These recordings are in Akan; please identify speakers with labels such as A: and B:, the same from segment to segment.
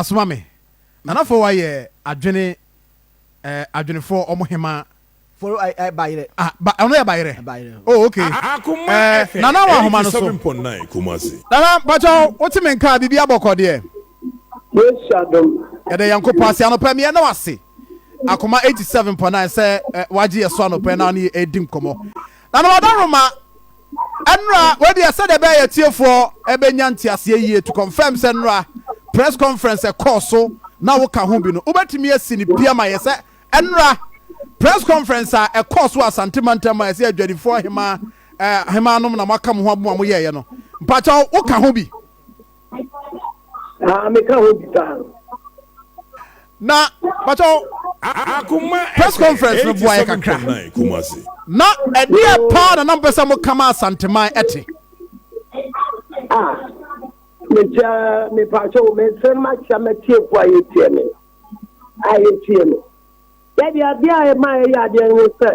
A: Asoma me. Nana Fowa yɛ adwene eh, adwenefoɔ ɔmo hemaa.
B: Foro ɛ ɛ bayerɛ.
A: Ah, ba, ɔno yɛ bayerɛ.
B: Bayerɛ.
A: Oh, okay.
C: Akoma
A: Eh,
C: FM
A: Nana wɔ ahoma no so.
C: 87.9 Kumasi.
A: Nana, mpakyɛw, wote me nka a, biribi abɔkɔ deɛ?
D: Yesu adom.
A: Yɛda Nyankopɔn ase anɔpa yi, meyɛ na wase. Akoma 87.9 sɛ eh, wagye yɛ so anɔpa yi na ɔne yɛ ɛredi nkɔmmɔ. Nana Wadaroma, Nnora, wei deɛ sɛdeɛ ɛbɛyɛ yɛ tiefoɔ ɛbɛnya nteaseɛ yie to confirm sɛ nnora press conference ɛkɔɔ so na woka ho bi no, wobɛtumi asi no pi ama yɛ sɛ nnora press conference a ɛkɔɔ so wɔ Asante mantam a ɛsɛ adwadifoɔ ahemaa eh, ahemaa nom na moaka mo ho abom a moyɛeɛ no, mpakyɛw woka ho bi?
D: Ah, meka ho bi paa.
A: Na mpakyɛw
C: Akoma
A: press
C: FM
A: conference no boa yɛ kakra.
C: 87.9 Kumasi.
A: Na ɛdeɛ paa na na mopɛ sɛ moka ma Asanteman ɛte?
D: Ah, mekyia mepaakyɛw mesrɛ no makyia matiefo a yɛtie me a yɛtie me. Yɛde adeɛ a ɛma yɛyɛ adeɛ no sɛ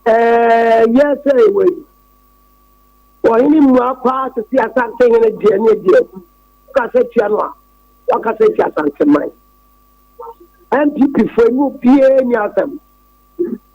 D: ɛɛ yɛ sɛ ɛwɔ yi. Ɔhene mmua paa te sɛ Asante hene deɛ ne deɛ wokasa tia no a wakasa tia Asanteman. NPP foɔ emu obiara ni asɛm.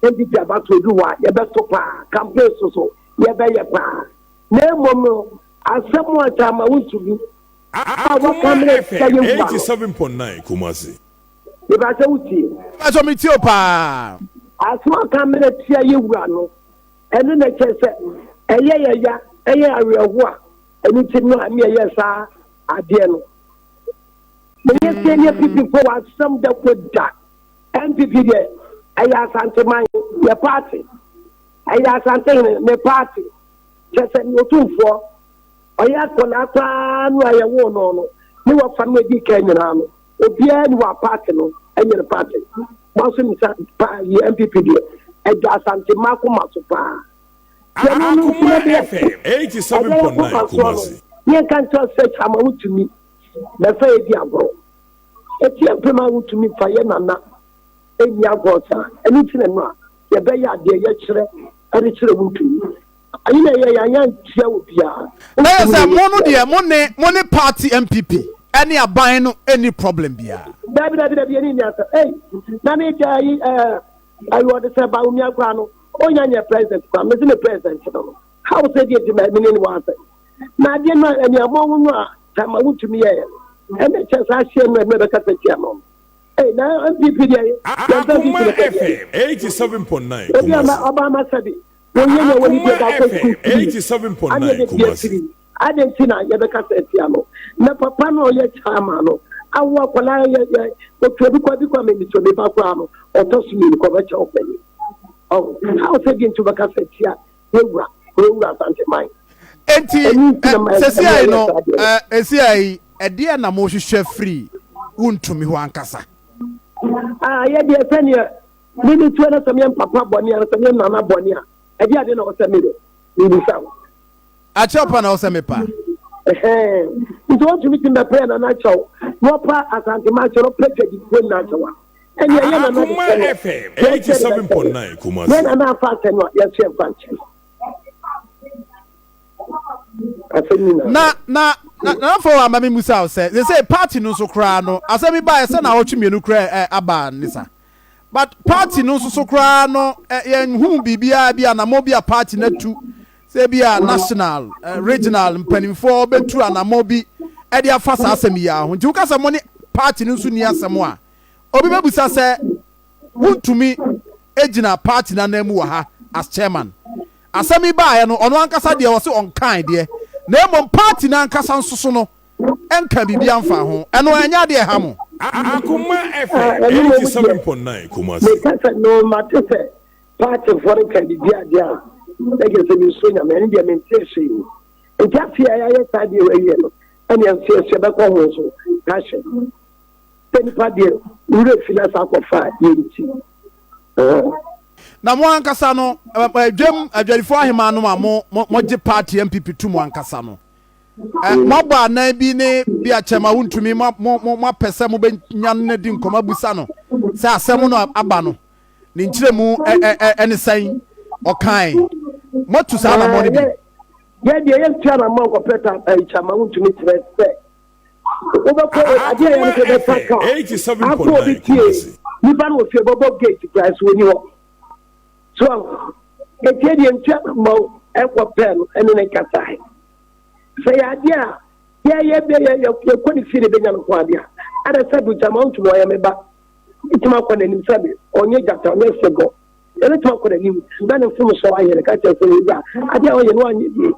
D: NPP abato edu hɔ a yɛbɛto paa, campaign so so yɛbɛyɛ paa. Na mmom no asɛm a kyɛ ama wontumi a waka
C: Akoma
D: mmerɛ tia
C: FM
D: yɛwura no.
C: 87.9 Kumasi.
D: Meba sɛ wotie.
A: Mpakyɛ metie o paa.
D: Asɛm a ɔka mmerɛ tia yɛwura no Ɛno na ɛkyerɛ sɛ ɛyɛ yɛn ya, ɛyɛ awerɛho a ɛno nti no a ne yɛyɛ saa adeɛ no. Meyɛ sɛ ne NPP fo wɔ asɛm da ko da. NPP deɛ ɛyɛ Asanteman yɛ party, ɛyɛ Asantehene ne party. Kyerɛ sɛ ne otumfoɔ ɔyɛ akwadaa koraa no a yɛwoo no no ne wɔfa no adi kan nyinaa no obiara ni wɔ party no ɛnyɛ ne party. Mo nso nim sɛ paa yi NPP deɛ ɛda Asante mma akoma so paa. Deɛ no no nti
C: Akoma
D: na deɛ
C: FM
D: ɛda yɛ
C: 87.9
D: akoma soɔ no
C: Kumasi.
D: ne yɛnka nkyerɛ sɛ kyama wotumi bɛfa yɛ di agorɔ. Ɛti mpem a wotumi fa yɛ nana ɛnni agorɔ saa. Ɛno nti na no a yɛbɛyɛ adeɛ yɛkyerɛ ɛde kyerɛ wontumi. Ayi na ɛyɛ yɛn antia obiara.
A: Na yɛ
D: Wontumi na
A: sɛ mo no
D: yɛtia
A: deɛ mo ne mo ne party NPP ɛne aban no ɛnni problem biara.
D: Dabi dabi dabi yɛne nni asɛm. Ei na me kyɛ ayi ɛɛ ayi ɔde sɛ Bawumia koraa no onya nyɛ president koraa mese me president no no how sɛ deɛ nti ma mene ne wɔ asɛm na adeɛ no a aniammɔ ho no a tama wotumi yɛɛ no ɛna kyɛ saa ahyɛ no ɛno ɛbɛkasa tia no ei na NPP deɛ yɛmfa NPP
C: Akoma
D: no sɛ deɛ
C: FM 87.9
D: obi ama
C: Kumasi.
D: ɔba ama sɛbi Wɔnyɛ nea wɔde
C: Akoma
D: bia baakɔ
C: FM
D: sukuu firi. Adeɛ
C: 87.9
D: de bia
C: Kumasi.
D: firi. Adeɛ nti na yɛbɛkasa atia no. Na papa no a ɔyɛ chairman no awo akwadaa yɛ yɛ otua bi kɔ bi kɔ ama mi so me ba koraa no ɔtɔ so mmienu kɔ ɔbɛkyɛ ɔpanyin. Ɔho how sɛ deɛ nti wobɛkasa atia yɛwura yɛwura Asanteman.
A: Enti
D: Ɛno nti na ma
A: sɛsi
D: ɛma
A: ayi
D: yɛyɛ
A: no
D: saa adeɛ no.
A: ɛsi ayi ɛdeɛ na mohwehwɛ firi wontumi hɔ ankasa?
D: Ah, yɛ deɛ sɛdeɛ Me me tuo na sɛ meyɛ mpapa bɔne a, na sɛ meyɛ nana bɔne a, ɛde ade na ɔsɛ meyɛ? Mebisa wo.
A: Akyɛw pa na ɔsɛ mepa.
D: Ɛhɛn. Nti wɔntumi ti mbɛpɛ nana kyɛw na ɔpa Asantema kyɛw na ɔpɛ dwadifoɔ nyinaa kyɛw a, ɛne ɛyɛ nana de
C: Akoma
D: kyɛ no.
C: FM
D: Yɛnkyɛ de bɛkyɛ no.
C: 87.9
D: Yɛn
C: Kumasi.
D: nana afa akyɛ no a, yɛnso yɛmfa nkyɛ no. Asɛm nyinaa.
A: Na na na na afɔ ama mi musa wo sɛ sɛ sɛ party no nso koraa no asɛm yi baeɛ sɛ na awɔtwe mmienu koraa ɛ aba ne sa. But party no nso so koraa no yɛn hu biribiara bi anamɔ bi a party no atu sɛ bi a national regional mpanimfoɔ bɛtu anamɔ bi ɛde afa saa asɛm yi ara ho nti woka sɛ mo ne party no nso ni asɛm a obi bɛbusa sɛ wontumi gyina party no anan mu wɔ ha as chairman asɛm yi baeɛ no ɔno ankasa deɛ ɔse ɔnkae deɛ na mmom party no ankasa nso so no nka biribi amfa ho. Ɛno ɛnyɛ adeɛ ɛha mo?
C: Akoma
D: Ah,
C: FM
D: ɛno mmom deɛ,
C: 87.9 Kumasi.
D: meka sɛ no mate sɛ partyfoɔ no ka biribi adeɛ a, na kyerɛ sɛ mensuro Nyame, ɛno deɛ mentee hwee. Nti afei a yɛayɛ saa deɛ awie no, ɛneɛ nso yɛso yɛbɛkɔ ho so ahwɛ sɛ nipa deɛ werɛ fi na sa akɔfa a yɛnti. Ah.
A: Na mo ankasa no, dwam adwadifoɔ ahemaa nom a mo mo mogye party NPP to mu ankasa no, Moabɔ anan bi ne bi a kyɛm a wontumi, moapɛ sɛ mobɛnya no adi nkɔmmɔ abusa no sɛ asɛm no aba no, ne nkyerɛmu ne sɛn? Ɔkae. Moatu saa anammɔn no bi?
D: Yɛ deɛ yɛntu anammɔn nkɔpɛ kyɛm a wontumi kyerɛ sɛ. Wobɛkɔ adeɛ a yɛn
C: Akoma
D: sɛ bɛfa
C: FM
D: kaa akɔ obi
C: 87.9
D: fie
C: Kumasi.
D: nipa no wɔ fie bɔbɔ gate kura so oni hɔ. So etie deɛ ntua ma ɛkɔ pɛɛ no ɛne ne kasa. Sɛ yɛ adeɛ a yɛyɛ bɛ yɛ yɛkɔ ne fie de bɛnya no ho adeɛ a ada sɛ bugyama ntumi ɔyɛ me ba ntumi akɔ n'anim sɛ me ɔnyɛ gyata ɔnyɛ sebɔ yɛbɛtumi akɔ n'anim na ne mfom sɔ ayɛ no ka kyerɛ sɛ yɛwura adeɛ a ɔyɛ no anyɛ yie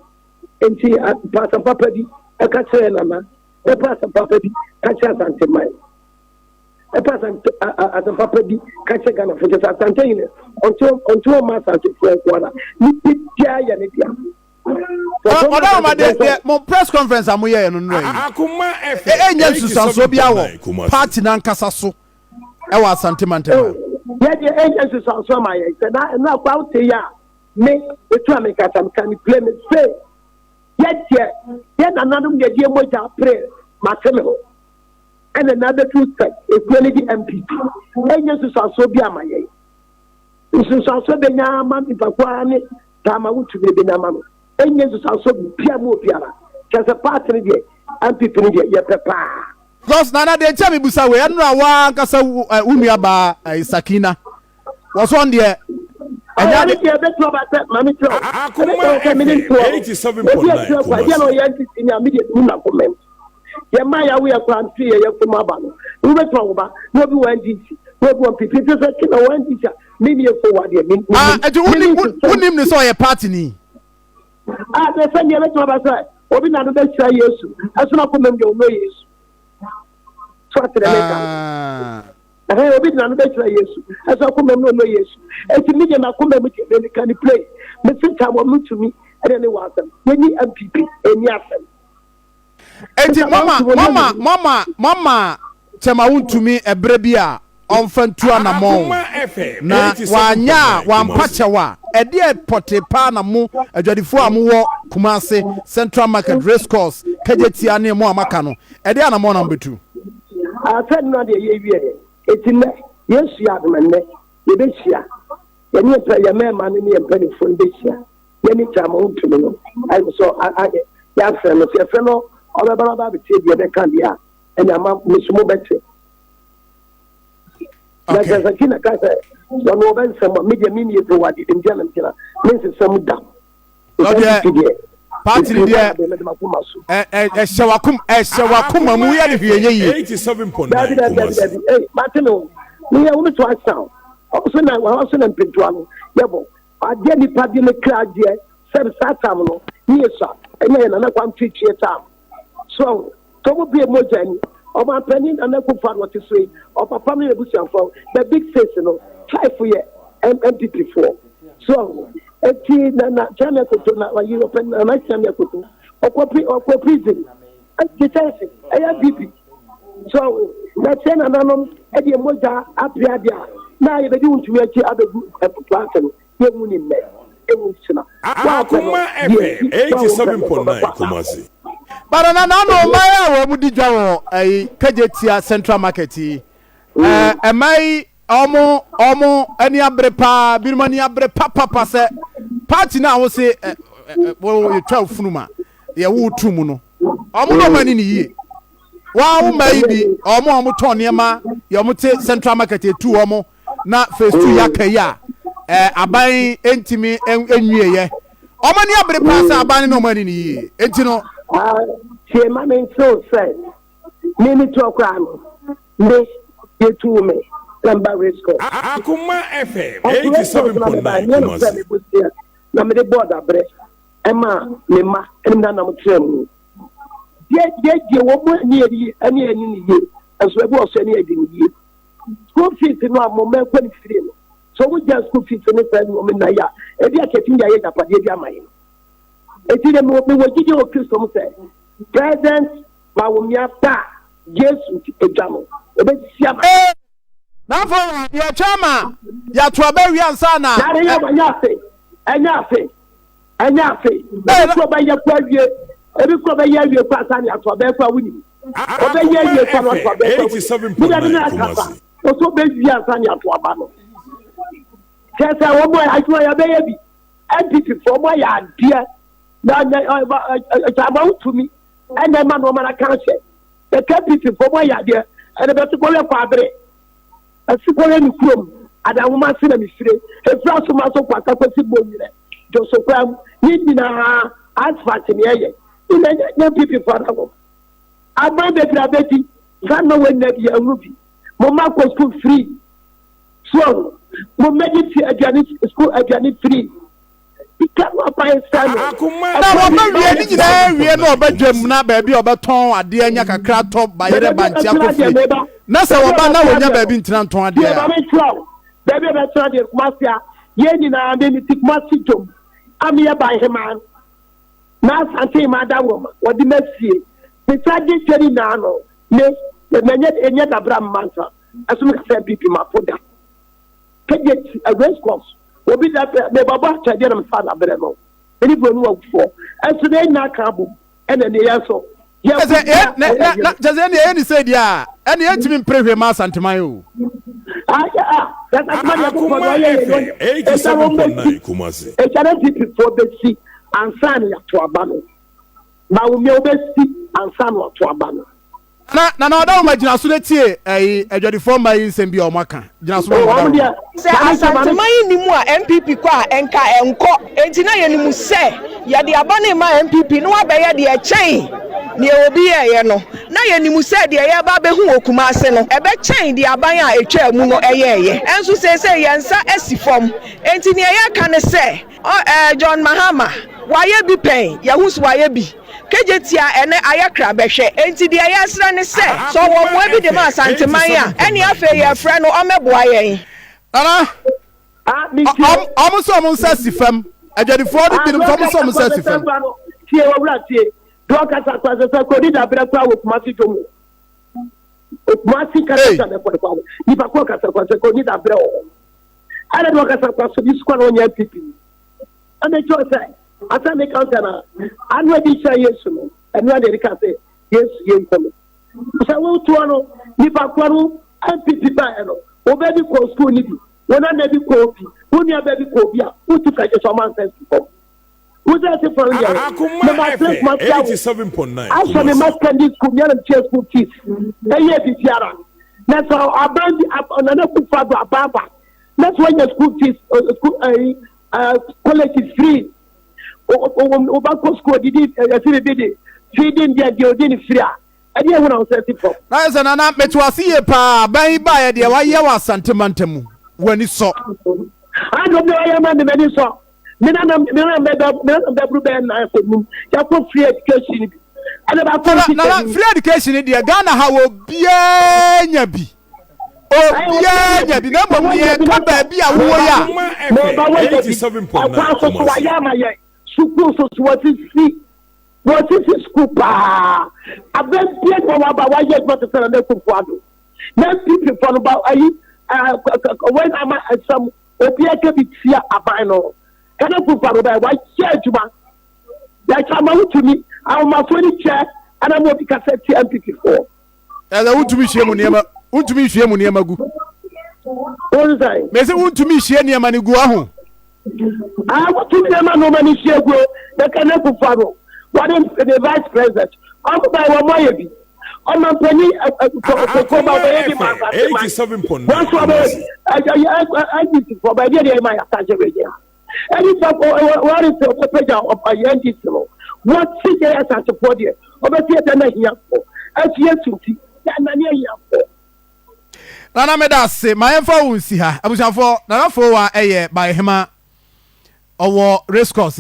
D: nti pa asɛm papa bi ɛka kyerɛ nana ɛpa asɛm papa bi ka kyerɛ asanteman ɛpa asɛm papa bi ka kyerɛ Ghana fo kyerɛ sɛ asante yene ɔnte ɔnte ɔma asantefoɔ nko ara ne biara yɛ ne dea.
A: Ɔdawoma deɛ deɛ mo press conference a mo yɛɛ no nnora yi
C: Akoma FM
A: ɛnyɛ nsusuansoɔ biara wɔ
C: 87.9 Kumasi.
A: party n'ankasa so ɛwɔ Asante mantam ha.
D: Yɛ deɛ ɛnyɛ nsusuansoɔ ma yɛn sɛ na ɛno akɔ awote yɛ a me etu a mekasa meka me pire me se yɛ deɛ yɛ nananom deɛ deɛ mogya pere mate me ho ɛna na abɛduru sɛ ekuo no de MPP ɛnyɛ nsusuansoɔ bi ama yɛn nsusuansoɔ bɛnya ama nipa ko ara ne taama wotumi bɛnya ama no ɛnyɛ nsusuansoɔ bia mu obiara kyerɛ sɛ party no deɛ MPP no deɛ yɛpɛ paa.
A: Because Nana deɛ nti a mebusa wei ɛnora waa ankasa wo eh, wo nua baa eh, Sakina wɔ so ɔn deɛ ɛnyɛ
D: Ɔyɛ
A: ade
D: deɛ ɛbɛtumi aba sɛ maame kyerɛ wo
C: Akoma
D: ɛbɛtumi sɛ mene
C: FM
D: ntoɔ no obi akyerɛ
C: 87.9
D: kwa ɛdeɛ na
C: Kumasi.
D: ɔyɛ ntiti ni a medeɛ menim n'akoma mu yɛ mma yɛawo yɛ koraa mfiri yɛ yɛfo mu aba no wobɛtumi awo ba na obi wɔ NDC na obi wɔ NPP nti sɛ kye na wɔ NDC a mene yɛfo wɔ adeɛ
A: Ah, nti wonim wonim ne sɛ ɔyɛ party ni.
D: Ah, na sɛ deɛ ɛbɛtumi aba sɛ obi na no bɛhyira Yesu ɛso no akoma mu deɛ ɔnnɔ Yesu so ate dɛ meka
A: Ah.
D: ɛhɛn obi de n'ano bɛhyira Yesu ɛso akoma mu na ɔnnɔ Yesu eti mi deɛ m'akoma mu deɛ meka ne play mese ta wɔn tumi ɛne ne wɔ asɛm yɛni MPP ɛni asɛm
A: Eti mama mama mama mama kyɛma wontumi ɛberɛ bi a ɔmfa ntu anamɔn
C: Akoma FM
A: na wanyɛ a
C: 87.9
A: wampa
C: Kumasi.
A: kyɛw a ɛdeɛ pɔtee paa na mo adwadifoɔ a mowɔ Kumase Central Market Race Course Kejetia ne mo a maka no ɛdeɛ anamɔn na mobɛtu.
D: Asɛ nnora deɛ yɛwie yɛ eti nnɛ Yesu yɛ adom nnɛ yɛbɛhyia yɛne yɛn yɛn mmarima no ne yɛn mpanimfoɔ no bɛhyia yɛne kyama wontumi no ayɛ sɛ yɛafrɛ no sɛ yɛfrɛ no ɔbɛba no aba abɛtie deɛ ɛbɛka deɛ a ɛne ama me so mobɛte na
A: Okay.
D: sɛ sɛ na ka sɛ ɔno ɔbɛnsɛm a medeɛ mennie pɛ wɔ adeɛ nti anam gyina mensesɛm da
A: Ɔdeɛ,
D: deɛ
A: party no deɛ
D: mede makoma so
A: ɛ ɛ ɛhyɛ wakom ɛhyɛ wakoma mu yɛ ne hwee nyɛ yie.
C: 87.9
D: dabi dabi dabi
C: Kumasi.
D: dabi ee mate me o meyɛ wo meto asa o ɔso na ɔso na mpintoa no yɛbɔ adeɛ nipa de ne kra adeɛ sɛbi saa tam no ne yɛ sua ɛnyɛ yɛ nana kwam twitwie tam so tɔmo bie mogya ni ɔmampanin nana kufa no ɔte so yi ɔpapa no yɛ busuafoɔ the big six no five yɛ NPP foɔ so eti nana kyɛnɛ koto na wayi ɔpɛ nana kyɛnɛ koto ɔkɔ pri ɔkɔ prison detention ɛyɛ NPP so na kyerɛ nananom ɛde mogya apere adeɛ a na yɛbɛdi wo ntumi akyi abɛgu ɛpopo ase no yɛnwu ne nnɛ yɛnwu kyena
C: Akoma FM 87.9 Kumasi.
A: But na na no mmaa a wɔn di dwa wɔ ɛyi Kejetia Central Market yi ɛɛ mmaa yi wɔn wɔn ani abere paa binom ani abere papapa sɛ party na a wɔse ɛ ɛ wɔ yɛtwa funum a yɛwo tu mu no wɔn na wɔn ani ne yie wɔn a mmaa yi bi wɔn a wɔn tɔn nneɛma yɛ wɔn te Central Market etu wɔn na phase two yɛ aka yi a ɛɛ aban ntumi nwie yɛ wɔn ani abere paa sɛ aban no na wɔn ani ne yie eti no.
D: tie ma me nsew sɛ me me tuo koraa no me yɛtuu me na mba race course
C: Akoma FM
D: Ɔto race course na meba
C: 87.9
D: nyɛ no sɛ
C: Kumasi.
D: mebɔsia na mede bɔɔd abrɛ ɛma me mma ɛne me nanam tena mu deɛ deɛ deɛ wɔn mu ani ani ani ani ne yie nso ebi wɔ so ani adi ne yie school fees no a mo mma ɛkɔ ne firi no so wɔn gya school fees ne sɛ wɔn nna yɛ a ebi akɛse de ayɛ agyapadeɛ bi ama yɛn eti de mewɔ mewɔ gyidi wɔ Kristo mu sɛ president Bawumia ba a Yesu nti edwa no obesisi ama.
A: Ee, na afei yɛtwa ama yɛato aba awie ansa na.
D: Yare yɛ wɔ nyɛ afe ɛnyɛ afe ɛnyɛ afe ebi kura bɛyɛ kɔ awie ebi kura bɛyɛ awie kɔ asa ne ato abɛɛ kɔ awunim ɔbɛyɛ awie kɔ ato abɛɛ kɔ awunim mi dɛbi na akasa ɔsɔ bɛwie ansa ne ato aba no kyerɛ sɛ wɔn a adwuma yɛ bɛyɛ bi NPP fo wɔn ayɛ adeɛ na na ɛ ɛ ɛ ɛkyɛ ama wotumi ɛna ɛma nneɛma na kan hyɛ. Yɛka NPP foɔ mo ayɛ adeɛ ɛnɛ bɛte kɔhwɛ Kwaabere ɛse kɔhwɛ me kurom Adanwoma ase na mefire ɛfiri Asoma so Kwata kɔsi Bonwire Dwoso kwan mu ne nyinaa asphalt ne ɛyɛ ne na nyɛ NPP foɔ Adanwoma aban bebree abɛdi saa na wɔn nyinaa bi yɛnhunu bi mo mma kɔ school free so ahu mo mmɛgye fi aduane school aduane free.
A: Na wɔbɛwie ne nyinaa awie na ɔbɛdwam na baabi a ɔbɛtɔn adeɛ anya kakra atɔ bayerɛ bankye akɔ fie na sɛ wɔba na wɔnya baabi ntena ntɔn adeɛ a.
D: Baabi a bɛtena deɛ Kumasi a yɛn nyinaa me mete Kumasi dwom a meyɛ ban hemaa na Asante hemaa da wɔ ma wɔde ma sie mesa gye twɛ ne nyinaa no me manyɛ ɛnyɛ dabra mma nsa ɛso meka sɛ bibi mapo da. Kegye ti a race course obi da pɛ mebɛbɔ akyɛdeɛ na mefa na brɛ no mene buroni wagufoɔ ɛnso na ɛnyina ka abom ɛna ne yɛn so
A: kyɛ sɛ ɛne ɛyɛ ne sɛ deɛ a ɛne yɛntumi mpere hwee ma Asanteman o.
C: Akoma FM 87.9 Kumasi.
D: Ɛgya na NPP foɔ bɛsi ansa na yɛato aba no. Bawumia wobɛsi ansa na wato aba no.
A: Na na na ɔda wɔn gyina so na tie ɛyi adwadifoɔ mmaa yi nsɛm bi a wɔn aka gyina so ma wɔn da wɔn.
E: Sɛ Asanteman nni mu a NPP kɔ a nka ɛnkɔ. Enti na yɛnim sɛ yɛde aba no rema NPP na wabɛyɛ deɛ ɛkyɛn deɛ obi yɛeɛ no. Na yɛnim sɛ deɛ yɛreba abɛhu wɔ Kumase no ɛbɛkyɛn deɛ aban a ɛtwaa mu no yɛeɛ. Nso seesei yɛn nsa asi fam. Enti deɛ yɛreka ne sɛ Ɔ ɛɛ John Mahama, wayɛ bi pɛn, yɛahu sɛ wayɛ bi. Kejetia ɛnɛ ayɛ kra bɛhwɛ. Enti deɛ yɛsrɛ ne sɛ, sɛ ɔwɔ mmoa bi de ma Asanteman a, ɛnneɛ afei yɛfrɛ no ɔmmɛboa yɛn.
A: Nana, ɔ ɔmo sɛ ɔmo nsa si fam. Adwadifoɔ no binom sɛ ɔmo sɛ ɔmo nsa si fam.
D: Tie owura tie. Deɛ ɔkasa kora sɛ sɛ kɔdi dabrɛ koraa wɔ Kumasi dwom o. Kumasi kasa sɛ mɛkɔ ne kɔ nipa kɔ kasa kora sɛ kɔdi dabrɛ wɔ hɔ. Ɛna de ɔkasa kwa so bi sukɔ na ɔnyɛ NPP ni. Ɛna ɛkyerɛ sɛ asɛm mi kan sɛ na ano adi kyerɛ Yesu no ɛno ɛna ɛde ka sɛ Yesu yɛ nkɔ no. Sɛ wotoɔ no nipa korɔ no NPP baeɛ no wo bɛ bi kɔ sukuu no bi wo nana bi kɔ bi wo nua bɛ bi kɔ bi a wotu ka kyerɛ sɛ ɔma nsa si fam. Wo sɛ si fam deɛ
C: Akoma FM 87.9
D: asɔ me ma secondary school meɛ na metua school fees ɛyɛ biribiara na sɛ aban bi Nana Akufo Addo aban ba na sɛ wanya school fees school ɛyi college free woba kɔ school odidi ɛsi bibi de feeding deɛ deɛ odi ne free a ɛdeɛ ehu na wo sɛ si fam.
A: Na yɛ sɛ Nana mete wo ase yie paa aban yi baeɛ deɛ wayɛ wɔ Asante mantam mu w'ani sɔ.
D: Adom deɛ wayɛ ma me m'ani sɔ. Me nanam me nanam bɛ me nanam bɛburu bɛyɛ nan kɔ num yɛkɔ free education bi ɛna baako
A: Nana
D: nti
A: nana
D: sɛ
A: free education deɛ Ghana ha obiara nya bi obiara nya bi na mmom no yɛka baabi a wowɔ yi a.
C: Akoma
D: mɛba
C: FM
D: wɔyɛ bi
C: 87.9
D: ɛkwan so so
C: Kumasi.
D: wɔayɛ ama yɛ sukuu so so wɔsisi wɔsisi sukuu paa abɛn bie na wɔn aba wɔayɛ adwuma te sɛ Nana Akufo Addo na NPP fo no ba ayi ɛɛ wɔn ama nsɛm Obiara ka bi tia aban no. Ghana Kufuor no bɛyɛ wayɛ adwuma. Yɛkyɛ ama wotumi ahomasoɔ ni kyɛ ɛna ma obi kasa tia NPP foɔ.
A: Ɛsɛ wontumi hwie mu nneɛma wontumi nhwie mu nneɛma gu.
D: Wɔn sɛn.
A: Mesi wontumi nhwie nneɛma no gu aho.
D: Ah wotumi nneɛma nneɛma no hwie gu na Ghana Kufuor no wɔde ne vice president ɔmo bɛyɛ wɔn ayɛ bi. Ɔmanpanyin kɔkɔba
C: Akoma
D: ɔbɛyɛ bi ma
C: FM
D: asase man.
C: 87.9
D: Wɔn nso ɔbɛyɛ
C: Kumasi.
D: NDC fo ɔbɛyɛ deɛ deɛ ma yɛ asase wɔ gyina. Ɛni sɛ wɔre sɛ ɔbɛpɛgya ɔyɛ NDC no. Wɔsi yɛ asase foɔ deɛ ɔbɛsi yɛ dɛ na hiafoɔ. Ɛsi yɛ sunti yɛ nane ahiafoɔ.
A: Nana meda ase ma yɛmfa wo nsi ha abusuafoɔ Nana Fowa ɛyɛ Bayehema ɔwɔ race course.